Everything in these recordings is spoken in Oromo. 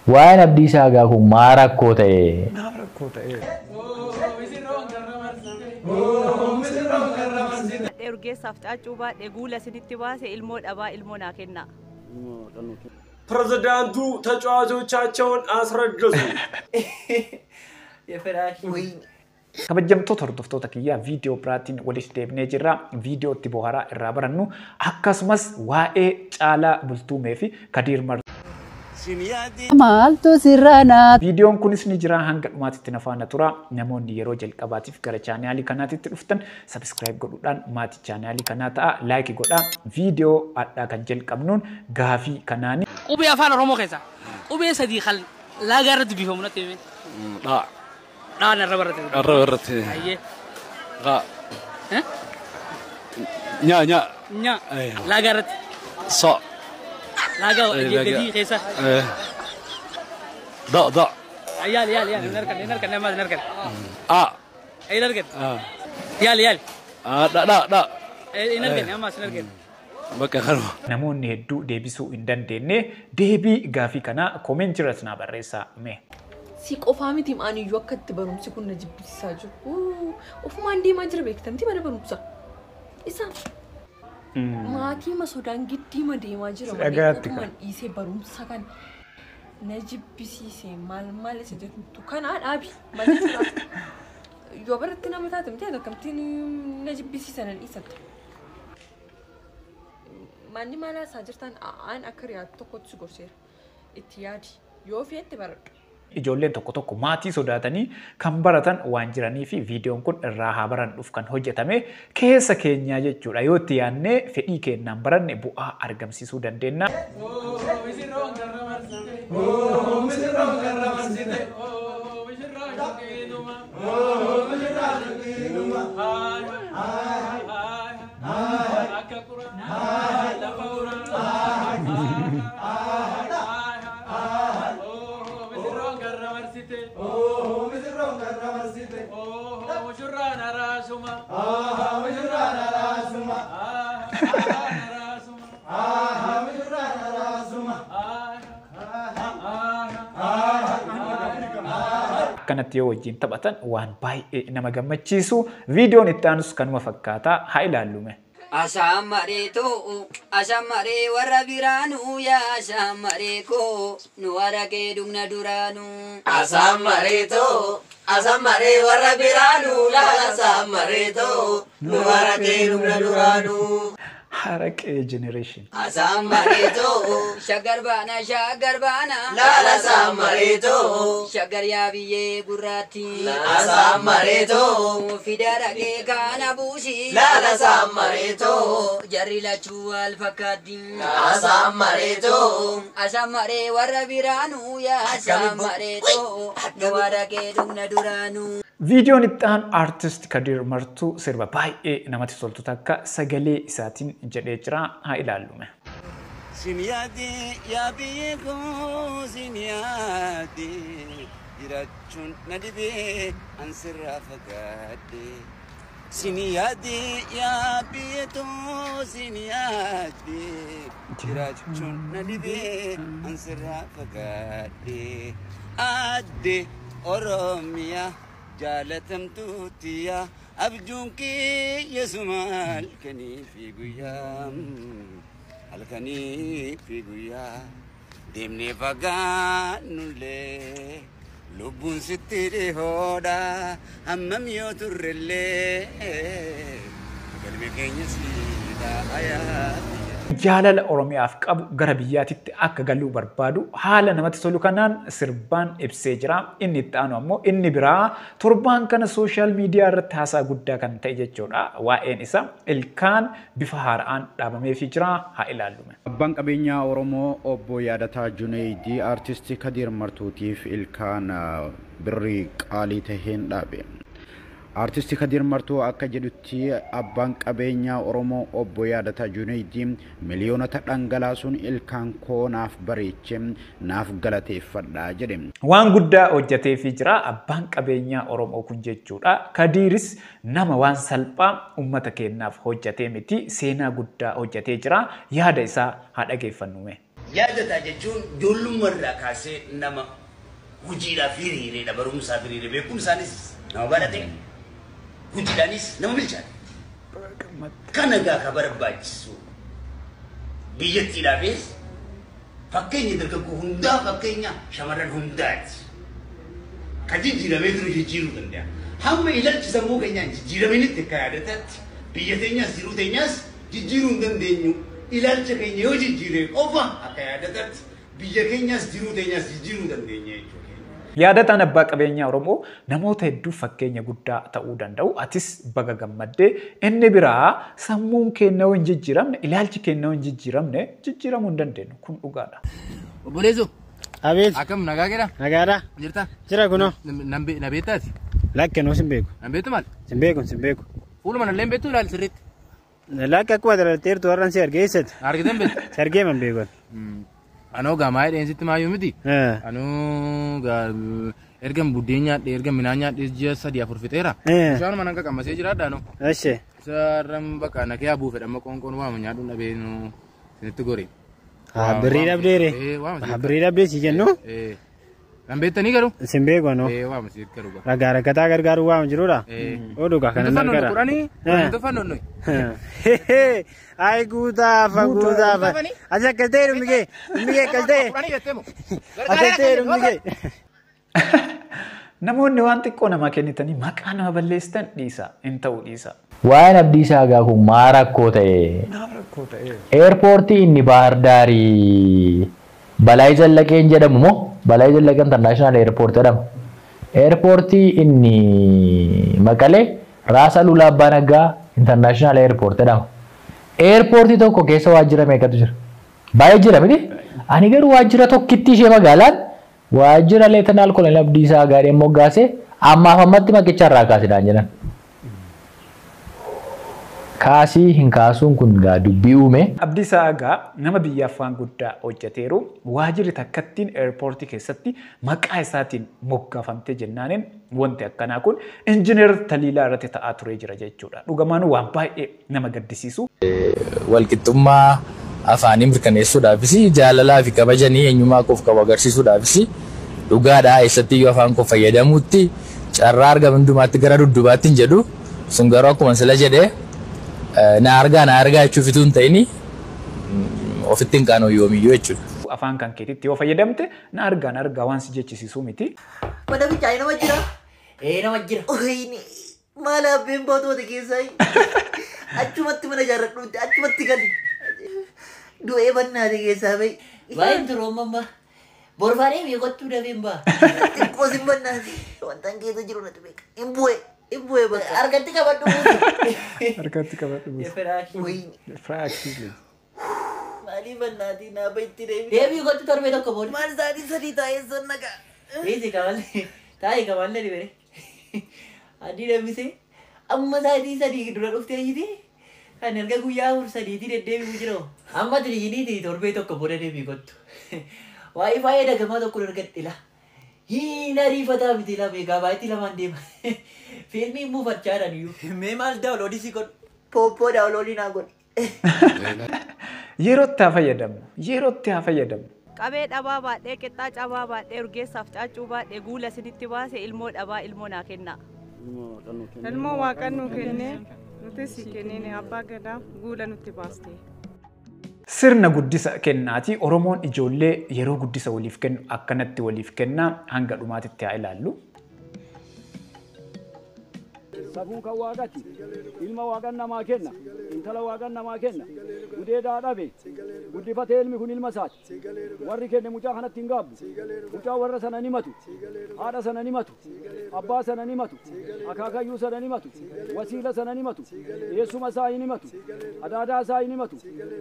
Waa'een Abdiisaa Agaa kun maa rakkoo ta'e? Naaf rakkoo ta'e. Urgeessaaf caaccuu baadhee guula isinitti baase ilmoo dhabaa ilmoo naa kennaa. ፕሬዝዳንቱ ተጫዋቾቻቸውን አስረገዙ። Kabajamtoota hordoftoota kiyyaa, viidiyoo biraatiin walitti deebinee jirra. Viidiyoo itti bohaaraa irraa barannu, akkasumas waa'ee Caalaa Bultuumee fi Kadiir Martuu. Maaltu sirranaa? Viidiyoon kunis ni jira, hanga dhumaatitti na faana tura. Namoonni yeroo jalqabaatiif gara chaanaalii kanaatitti dhuftan subscribe godhuudhaan maatii chaanaalii kanaa ta'a. Like godhaa. Viidiyoo addaa kan jalqabnuun gaafii kanaani. Qubee Afaan Oromoo keessa qubee sadii kan laagaa irratti dubbifamu natti hime. Dhaa. Dhaan irra barate. Irra barate. Ayyee. Gaa. Nyaa nyaa. Nyaa. Laagaa irratti. So. Laagaa gadii keessa. Da da. Yaali yaali yaali, hin arganne, hin arganne, ammaas hin arganne. A. Hin arganne. Yaali yaali. Da da da. Hin arganne, ammaas hin arganne. Bakka kanuma. Namoonni hedduu deebisuu hin dandeenye. Deebii gaafii kanaa koomentii irratti naa barreessaa mee. Si qofaa miti, ani iyyuu akka itti barumsi kun na jibbisiisaa jiru. Ofumaan deemaa jira, beektamti mana barumsaa. Isaan maatii ma sodaan giddiima deemaa jira malee Dhagaatti ofumaan dhiisee barumsa kana na jibbisiise. Maal maal isa jettu kanaa dhaabi, maal jechuudha? Yoo baratti nama taate miti, akkamittiin na jibbisiisa nan dhiisatta. Manni maal haasaa jirtan? Aan akka riyaatu tokkotti si gorseera. Itti yaadi, yoo feette baradhu. Ijoolleen tokko tokko maatii sodaatanii kan baratan waan jiranii fi viidiyoon kun irraa haa barannuuf kan hojjetame keessa keenyaa jechuudha. Yoo itti yaadnee fedhii keenyaan baranne bu'aa argamsiisuu dandeenya. Akkanatti yoo wajjin taphatan waan baay'ee nama gammachiisu. Viidiyoon itti aanus kanuma fakkaataa, haa ilaallume. Ashamaree too, ashamaree warra biraanuu, yaa ashamaree koo, nu haraqee dhugna duraanuu. Ashamaree too, ashamaree warra biraanuu, laala ashamaree too, nu haraqee dhugna duraanuu. Haraqee generation. Ashamaree too, shaggar baana, shaggar baana. Laala ashamaree too, shaggar yaa biyyee gurraatti. Ashamaree too, fida dhaqee kaana buusi. Laala ashamaree too, jarri lachuu wal fakkaatti. Ashamaree too, ashamaree warra biraanuu, yaa ashamaree too, nu haraqee dhugna duraanuu. Viidiyoon itti aanu aartist Kadir Martuu sirba baay'ee namatti toltu takka sagalee isaatiin jedhee jira, haa ilaallume. Sin yaade yaa biyya koo, sin yaade, jiraachuun na dhibee an sirraa fagaadhe. Sin yaade yaa biyya too, sin yaade, jiraachuun na dhibee an sirraa fagaadhe. Aadde Oromiyaa jaalatamtuutiya, abjuun kiyyasuma halkanii fi guyyaa, halkanii fi guyyaa, deemnee fagaannullee lubbuun sitti dhihoodha, hammam yoo turrellee galmi keenya siidha ayaa. Jaalala Oromiyaaf qabu, gara biyyaatitti akka galuu barbaadu haala namatti tolu kanaan sirbaan ibsee jira. Inni itti aanu ammoo inni biraa torbaan kana social media irratti haasaa guddaa kan ta'e jechuudha. Waa'een isaa ilkaan bifa haaraan dhaabameefii jira, haa ilaallume. Abbaan qabeenyaa Oromoo obbo Yaadataa Juneeydii aartistii Kadiir Martuutiif ilkaan birrii qaalii taheen dhaabe. Aartisti Kadiir Martuu akka jedhutti, abbaan qabeenyaa Oromoo obbo Yaadataa Juneeydii miliyoonota dhangalaasuun ilkaan koo naaf bareeche, naaf galateeffadha jedhe. Waan guddaa hojjeteefii jira abbaan qabeenyaa Oromoo kun jechuudha. Kadiiris nama waan salphaa uummata keenyaaf hojjetee miti, seenaa guddaa hojjetee jira. Yaada isaa haa dhageeffannume. Yaadataa jechuun ijoollummaa kaasee nama hojiidhaaf hiriireedha, barumsaaf hiriire, beekumsaanis nama barate, hojiidhaanis nama bilchaate. Kana gaa ka barbaachisu biyyattiidhaafis fakkeenya dargaggoo hundaa, fakkeenya shamarran hundaati. Ka jijjiiramee jiru jijjiiruu danda'a. Hamma ilaalchi sammuu keenyaan jijjiiraminitti akka yaadataatti biyya teenyaas jiruu teenyaas jijjiiruu hin dandeenyu. Ilaalcha keenya yoo jijjiiree qofa akka yaadataatti biyya keenyaas jiruu teenyaas jijjiiruu dandeenya jechuudha. Yaadataan abbaa qabeenyaa Oromoo namoota hedduu fakkeenya guddaa ta'uu danda'u. Atis baga gammaddee. Inni biraa sammuun keenya yoo hin jijjiiramne, ilaalchi keenya yoo hin jijjiiramne, jijjiiramuu hin dandeenyu. Kun dhugaadha. Obboleessoo. Abeet. Akkam nagaa jedha? Nagaadha. Jirta? Jira kunoo. Na beektaati? Lakke noo sin beeku. Na beektu maal? Sin beeku sin beeku. Fuuluma nallee hin beektu ilaali sirriitti. Lakke akkuma dalalteertu warraan si argee eessatti? Argitan beektu? Si argee man beeku. Anoo gaa maayii dheensitti maayyuu miti? Anoo gaa erga buddeen nyaadhee erga midhaan nyaadhee ji'a 3 4 fixeera. Bishaanuma nan qaqammasee jiraadha anoo. Ashee. Isarran bakka na kee buufedha amma qoonqoon waama nyaadhuun dhabee nu isinitti gore. Birrii dhabdeere. Birrii dhabdee si jennu. Kan beektanii garuu? Sin beeku anoo. Waama sitti garuu. Ragaa rakkataa gargaaru waama jirudha. Oduugaa kanan gargaara. Kudhanii tuffannoon nuyi. Ay guutaafa guutaafa. Asi akkas ta'e dhumigee dhumigee akkas ta'e. Akkas ta'e dhumigee. Namoonni waan xiqqoo namaa kennitanii maqaa nama balleessitan dhiisa hin ta'u dhiisa. Waa'een Abdiisaa Agaa kun maa rakkoo ta'e? Naaf rakkoo ta'e. Eerpoortii inni Baahir Daarii Balaay Zallaqeen jedhamu moo Balaay Zallaqee International Airport jedhama. Eerpoortii inni Maqalee Raas Alulaa Abbaa Naggaa International Airport jedhama. Eerpoortii tokko keessa waajjira meeqatu jira? Baay'ee jira miti? Ani garuu waajjira tokkitti ishee magaalaan waajjira Leetanaal Koloneel Abdiisaa Agaa moggaasee ammaaf ammatti maqicha irraa kaasidhaan jedhan. Kaasii hin kaasuun kun gaa dubbii uume. Abdiisaa Agaa nama biyyaaf waan guddaa hojjeteeru waajjirri takkattiin eerpoortii keessatti maqaa isaatiin moggaafamtee jennaaniin wanti akkanaa kun injiinar Taliilaa irratti ta'aa turee jira jechuudha. Dhugumaan waan baay'ee nama gaddisiisu. Walqixxummaa afaanii mirkaneessuudhaafis jaalalaa fi kabajanii eenyummaa koof qabu agarsiisuudhaafis dhugaadhaa eessatti iyyuu afaan koo fayyadamuutti carraa argame hundumaatti gara duddubaatti hin jedhu sun garuu akkuma sila jedhee na argaa jechuuf utuu hin ta'in ofitti hin qaanoo yoomiyyuu jechuudha. Afaan kan keetitti yoo fayyadamte na argaa waan si jechisiisuu miti. Mana fincaanii nama jira. Nama jira. Maal abbeen baatota keessaa achumatti mana ijaarradhuutti achumatti gali. Du'ee bannaate keessaa bahi. Baay'een turuu amma borbaadee meeqottuu dafee hin ba'a. Xiqqoo sin bannaate wanta keessa jiru natti beeka. Hin bu'e. Hin bu'e bakka. Harkatti qabadhu buusi. Harkatti qabadhu buusi. Firaakii. Maalii bannaatii naa bahitti deebi. Deebii kottu torbee tokko booda. Maal sa'aatii 3 taa'ee sanna ga'a. Eessi kamallee taa'ee kamallee dhibee. Adii deebisee amma sa'aatii 3 dura dhuftee jiti. Kan erga guyyaa 4 3 deddeebi'u jiru. Amma tiriiniitii torbee tokko booda deebii kottu. Waa'ee faaya dagamaa tokko argadhe la. Hin ariifataa miti la meegaa baay'eetti lamaan deema. Fiilmiin muufachaadhaan iyyuu. Mee maal daawuloodii si godhu? Pooppoo daawuloodii naa godhi. Yerootti haa fayyadamnu. Yerootti haa fayyadamnu. Qabee dhabaa baadhee qixxaa cabaa baadhee urgeessaaf caaccuu baadhee guula isinitti baase ilmoo dhabaa ilmoo naa kenna. Ilmoo waaqa nuu kennee nuti si kennine abbaa gadaa guula nutti baaste. Sirna guddisa kennaati. Oromoon ijoollee yeroo guddisa waliif kennu akkanatti waliif kenna hanga dhumaatitti haa ilaallu. Safuun kan waaqati. Ilma waaqan namaa kenna. Intala waaqan namaa kenna. Gudeedaa dhabe. Guddifatee ilmi kun ilma isaati. Warri kenne mucaa kanatti hin gaabbu. Mucaa warra sana ni matu. Haadha sana ni matu. Abbaa sana ni matu. Akaakayyuu sana ni matu. Wasiila sana ni matu. Eessuma isaa ni matu. Adaadaa isaa ni matu.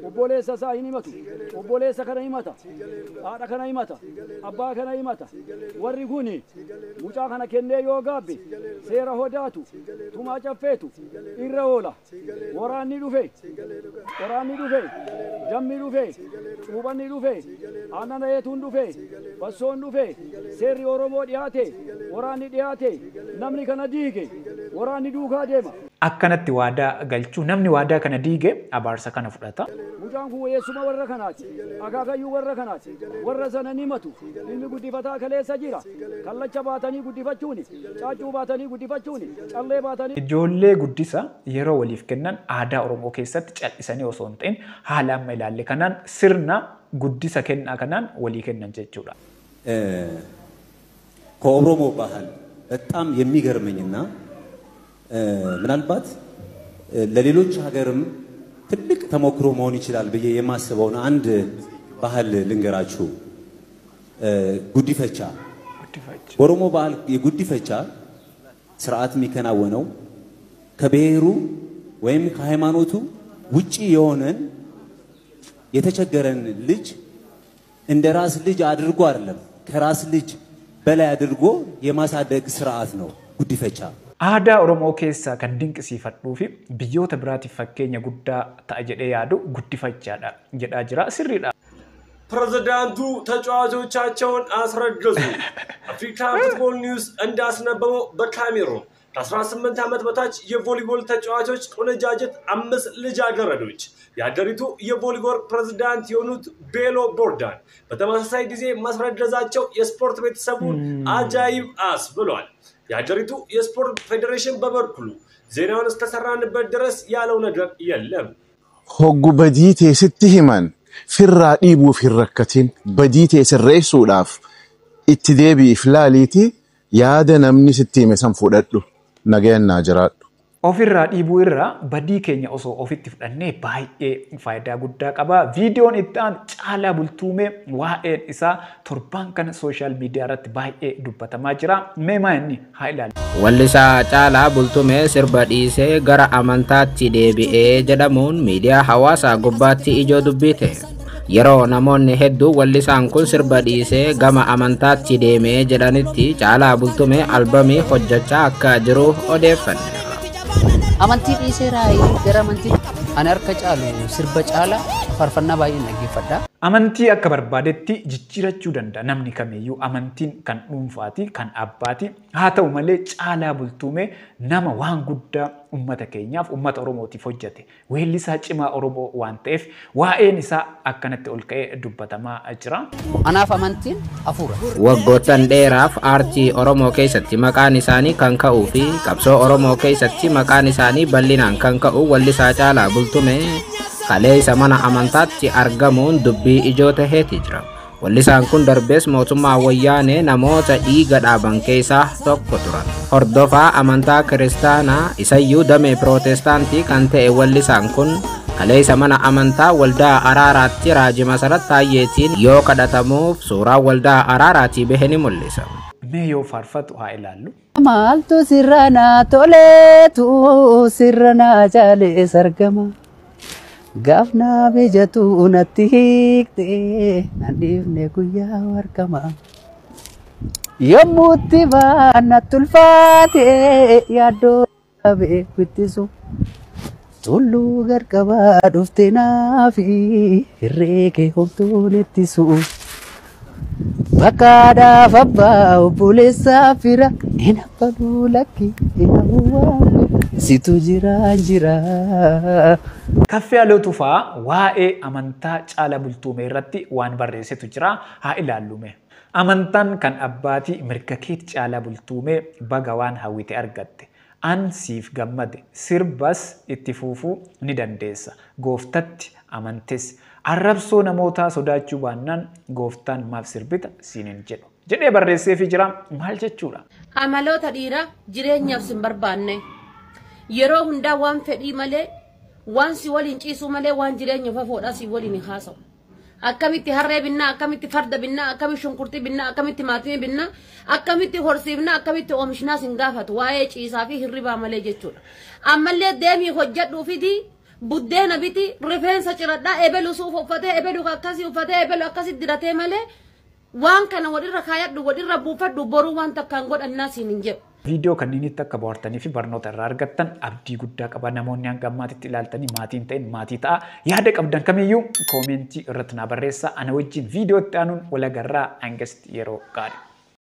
Obboleessa isaa ni matu. Obboleessa kana himata. Haadha kana himata. Abbaa kana himata. Warri kuni mucaa kana kennee yoo gaabbe seera hodaatu. Tumaa caffeetu irra oola. Waraanni dhufe, waraanni dhufe, dammi dhufe, cuuphanni dhufe, aannan reetuun dhufe, bassoon dhufe, seerri Oromoo dhiyaate, waraanni dhiyaate, namni kana diige, waraanni duukaa deema. Akkanatti waadaa galchuu namni waadaa kana diige abaarsa kana fudhata. Mucaan kun eessuma warra kanaati. Akaakayyuu warra kanaati. Warra sana ni matu. Ilmi guddifataa kaleessa jira. Kallacha baatanii guddifachuuni. Caaccuu baatanii guddifachuuni. Callee baatanii. Ijoollee guddisa yeroo waliif kennan aadaa Oromoo keessatti cal'isanii osoo hin ta'in haala amma ilaalle kanaan sirna guddisa kennaa kanaan walii kennan jechuudha. ከኦሮሞ ባህል በጣም የሚገርመኝና ምናልባት ለሌሎች ሀገርም ትልቅ ተሞክሮ መሆን ይችላል ብዬ የማስበውን አንድ ባህል ልንገራችሁ። ጉዲፈቻ። ኦሮሞ ባህል የጉዲፈቻ ስርዓት የሚከናወነው ከብሔሩ ወይም ከሃይማኖቱ ውጪ የሆነን የተቸገረን ልጅ እንደ ራስ ልጅ አድርጎ አይደለም፣ ከራስ ልጅ በላይ አድርጎ የማሳደግ ስርዓት ነው ጉዲፈቻ። Aadaa Oromoo keessaa kan dinqisiifadhuu fi biyyoota biraatiif fakkeenya guddaa ta'a jedhee yaadu guddifachaadha jedhaa jira. Sirriidha. ፕሬዝዳንቱ ተጫዋቾቻቸውን አስረገዙ። አፍሪካ ፉትቦል ኒውስ እንዳስነበበው በካሜሩን ከ18 ዓመት በታች የቮሊቦል ተጫዋቾች ቆነጃጀት 5 ልጃገረዶች የሀገሪቱ የቮሊቦል ፕሬዝዳንት የሆኑት ቤሎ ቦርዳን በተመሳሳይ ጊዜ ማስረገዛቸው የስፖርት ቤተሰቡን አጃይብ አስ ብሏል። የሀገሪቱ የስፖርት ፌዴሬሽን በበኩሉ ዜናውን እስከሰራንበት ድረስ ያለው ነገር የለም። Hoggu badii tee sitti himan firraa dhiibuuf hin rakkatin, badii tee sirreessuudhaaf itti deebi'if laaliiti, yaada namni sitti hime san fudhadhu, nagayaan naa jiraadhu. Ofirraa dhiibuu irraa badii keenya osoo ofitti fudhannee baay'ee faayidaa guddaa qaba. Viidiyoon itti aanu Caalaa Bultuumee waa'een isaa torbaan kana sooshaal miidiyaa irratti baay'ee dubbatamaa jira. Mee maa inni haa ilaallu. Wallisaa Caalaa Bultumee sirba dhiisee gara amantaatti deebi'ee jedhamuun miidiyaa hawaasaa gubbaatti ijoo dubbii ta'e. Yeroo namoonni hedduu wallisaan kun sirba dhiisee gama amantaatti deemee jedhanitti Caalaa Bultumee albamii hojjechaa akka jiru odeeffanne. Amantii dhiisee raayii gara amantii ani harka caalu sirba caalaa faarfannaa baay'een dhaggeeffadha. Amantii akka barbaadetti jijjiirachuu danda'a namni kamiyyuu. Amantiin kan dhuunfaati, kan abbaati. Haa ta'u malee Caalaa Bultumee nama waan guddaa uummata keenyaaf, uummata Oromootiif hojjete. Weellisaa cimaa Oromoo waan ta'eef waa'een isaa akkanatti ol ka'ee dubbatamaa jira. Anaaf amantiin hafuura. Waggoottan dheeraaf aartii Oromoo keessatti maqaan isaanii kan ka'uu fi qabsoo Oromoo keessatti maqaan isaanii bal'inaan kan ka'u wallisaa Caalaa Bultumee kaleessa mana amantaatti argamuun dubbii ijoo taheeti jira. Wallisaan kun darbees mootummaa wayyaanee namoota dhiiga dhaaban keessaa tokko turan. Hordofaa amantaa kiristaanaa isayyuu damee pirootestaantii kan ta'e wallisaan kun kaleessa mana amantaa waldaa araaraatti Raajii Masarat Taayyeetiin yoo kadhatamuuf suuraa waldaa araaraatii bahe ni mul'isa. Mee yoo faarfatu haa ilaallu. Maaltu sirranaa toleetu sirranaa jaalees argama. Gaafnaa mijatu natti hiiktee nan dhiifne guyyaa argama. Yommuutti baanatti ulfaate yaaddoo dhabee wittisu. Tulluu garqabaa dhufte naafi hirree kee homtuun ittisu. Bakkaadhaaf abbaa obboleessaa fira hin abbaluu lakki hin hawwaa situ jira jira. Kaffiyaaloo Tufaa waa'ee amantaa Caalaa Bultumee irratti waan barreessetu jira. Haa ilaallume. Amantaan kan abbaatii mirga keeti Caalaa Bultumee baga waan hawwite argatte. An siif gammade sirbas itti fufuu ni dandeessa. Gooftatti amantes. Arrabsoo namootaa sodaachuu baannaan gooftaan maaf sirbita siin hin jedhu. Jedhee barreesseefii jira. Maal jechuudha? Amaloota dhiiraa jireenyaaf sin barbaanne. Yeroo hundaa waan fedhii malee, waan si waliin ciisuu malee, waan jireenya fafoodhaa si waliin hin haasa'u. Akkamitti harree binnaa, akkamitti farda binnaa, akkamitti shunkurtii binnaa, akkamitti maatimii binnaa, akkamitti horsiifnaa, akkamitti oomishnaa sin gaafatu waa'ee ciisaa fi hirribaa malee jechuudha. Ammallee deemii hojjedhuu fidii buddeena biti, rifeensa ciradhaa, ebelu suuf uffatee, ebelu akkasii uffatee, ebelu akkasii diratee malee waan kana walirra kaayadhu, walirra buufadhu, boruu waan takkaan godhannaa siin hin jedhu. Viidiyoo kanneenitti akka bohaartanii fi barnoota irraa argattan abdii guddaa qaba. Namoonni hanga ammaatitti ilaaltanii maatiin ta'in maatii ta'a. Yaada qabdan kamiyyuu koomentii irratti naa barreessaa. Ana wajjin viidiyoo itti aanuun wal agarraa. Hangasitti yeroo gaarii.